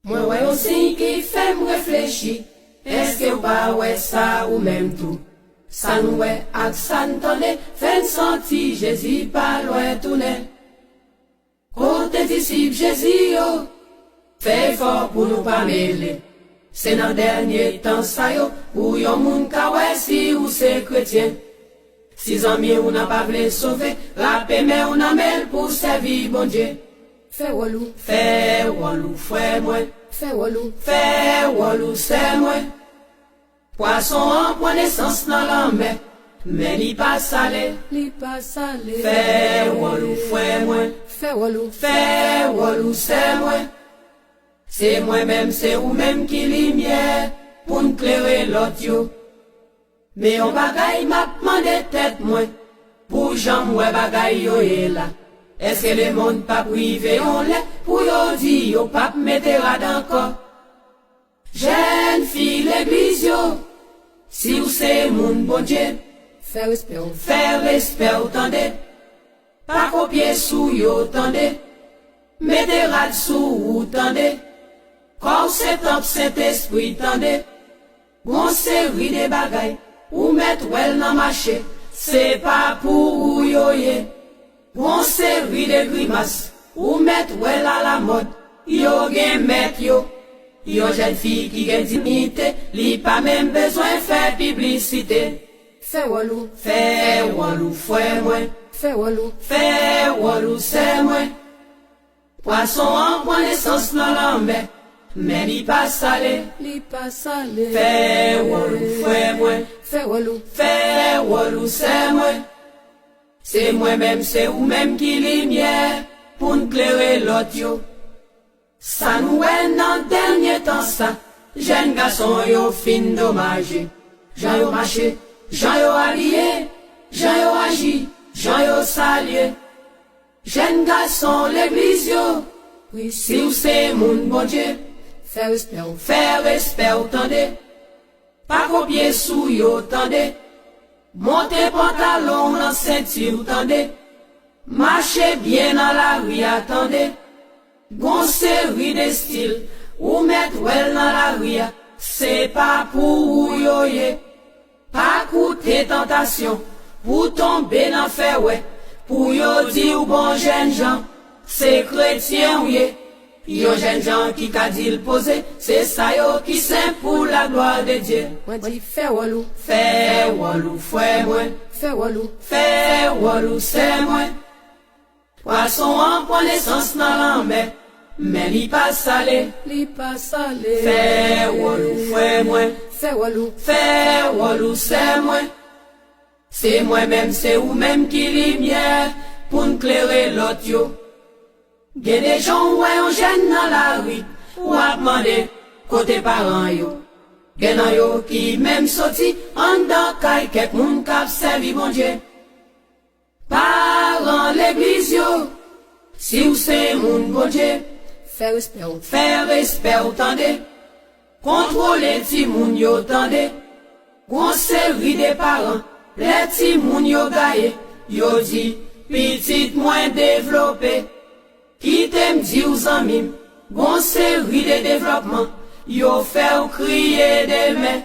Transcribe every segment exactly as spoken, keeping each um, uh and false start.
Mwen wè yon siy ki fè m reflechi. Èske w pa wè sa ou menm tou? Sa n wè ak sa n tande fè n santi Jezi pa lwen tounen. Kote disip Jezi yo? Fè efò pou nou pa mele. Se nan dènye tan sa yo pou yon moun ka wè si ou se kretyen. Si zanmi w nan pa vle sove, rape men w nan men l pou sèvi Bondye. Fè wòl ou. Fè wòl ou, frè mwen. Fè wòl ou. Fè wòl ou, sè mwen. Pwason an pran nesans nan lanmè, men li pa sale. Li pa sale. Fè wòl ou, frè mwen. Fè wòl ou. Fè wòl ou, sè mwen. Se mwen menm, se ou menm ki limyè pou n klere lòt yo. Men yon bagay m ap mande tèt mwen, pou jan m wè bagay yo ye la, èske lemonn p ap rive yon lè pou yo di yo p ap mete rad ankò? Jèn fi legliz yo, si w se moun Bondye, fè respè w, fè respè w, tande. Pa kopye sou yo, tande. Mete rad sou ou, tande. Kò w se tanp Sentespri, tande. Gon seri de bagay ou mèt wè l nan mache, se pa pou ou yo ye. Gon seri de grimas ou mèt wè l alamòd, yo gen mèt yo. Yon jèn fi ki gen diyite, li pa menm bezwen fè piblisite. Fè wòl ou. Fè wòl ou, frè mwen. Fè wòl ou. Fè wòl ou, sè mwen. Pwason an pran nesans nan lanmè, men li pa sale. Li pa sale. Fè wòl ou, frè mwen. Fè wòl ou. Fè wòl ou, sè mwen. Se mwen menm, se ou menm ki limyè pou n klere lòt yo. Sa n wè nan dènye tan sa, jèn gason yo fin domaje. Jan yo mache, jan yo abiye, jan yo aji, jan yo salye. Jèn gason legliz yo, wi, si w se moun Bondye, fè respè w, fè respè w, tande. Pa kopye sou yo, tande. Monte pantalon w nan senti w, tande. Mache byen nan lari a, tande. Gon seri de stil ou mèt wè l nan lari a, se pa pou ou yo ye. Pa koute tantasyon pou tonbe nan fè wè, pou yo di w bon jèn jan, se kretyen w ye. Yon jèn jan ki ka di l poze, se sa yo ki sen pou laglwa de Dye. Mwen di fè wòl ou. Fè wòl ou, frè mwen. Fè wòl ou. Fè wòl ou, sè mwen. Pwason an pran nesans nan lanmè, men li pa sale. Li pa sale. Fè wòl ou, frè mwen. Fè wòl ou. Fè wòl ou, sè mwen. Se mwen menm, se ou menm ki limyè pou n klere lòt yo. Gen de jan w wè yon jèn nan lari, w ap mande kote paran yo. Gen nan yo ki menm soti anndan kay kèk moun k ap sèvi Bondye. Paran legliz yo, si w se moun Bondye, fè respè w. Fè respè w, tande. Kontwole timoun yo, tande. Gon seri de paran, lè timoun yo gaye, yo di, pitit mwen devlope. Kite m di w, zanmi m, gon seri de devlòpman, yo fè w kriye demen.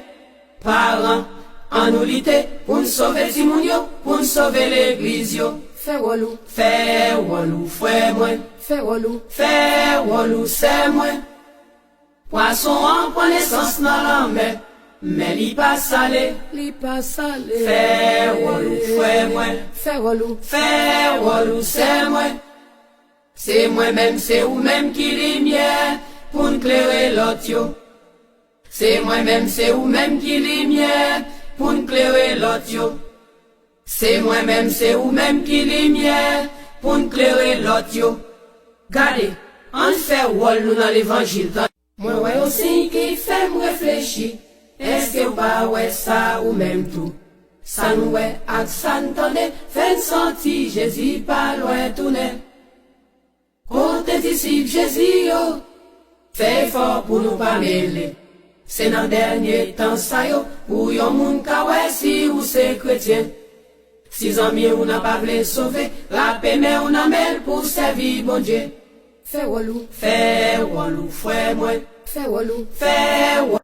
Paran, ann nou lite pou n sove timoun yo, pou n sove legliz yo. Fè wòl ou. Fè wòl ou, frè mwen. Fè wòl ou. Fè wòl ou, sè mwen. Pwason an pran nesans nan lanmè, men li pa sale. Li pa sale. Fè wòl ou, frè mwen. Fè wòl ou. Fè wòl ou, sè mwen. Se mwen menm, se ou menm ki limyè pou n klere lòt yo. Se mwen menm, se ou menm ki limyè pou n klere lòt yo. Se mwen menm, se ou menm ki limyè pou n klere lòt yo. Gade, ann fè wòl nou nan levanjil, tande. Mwen wè yon siy ki fè m reflechi. Èske w pa wè sa ou menm tou? Sa n wè ak sa n tande fè n santi Jezi pa lwen tounen. Kote disip Jezi yo? Fè efò pou nou pa mele. Se nan dènye tan sa yo pou yon moun ka wè si ou se kretyen. Si zanmi w nan pa vle sove, rape men w nan men l pou sèvi Bondye. Fè wòl ou. Fè wòl ou, frè mwen. Fè wòl ou. Fè wòl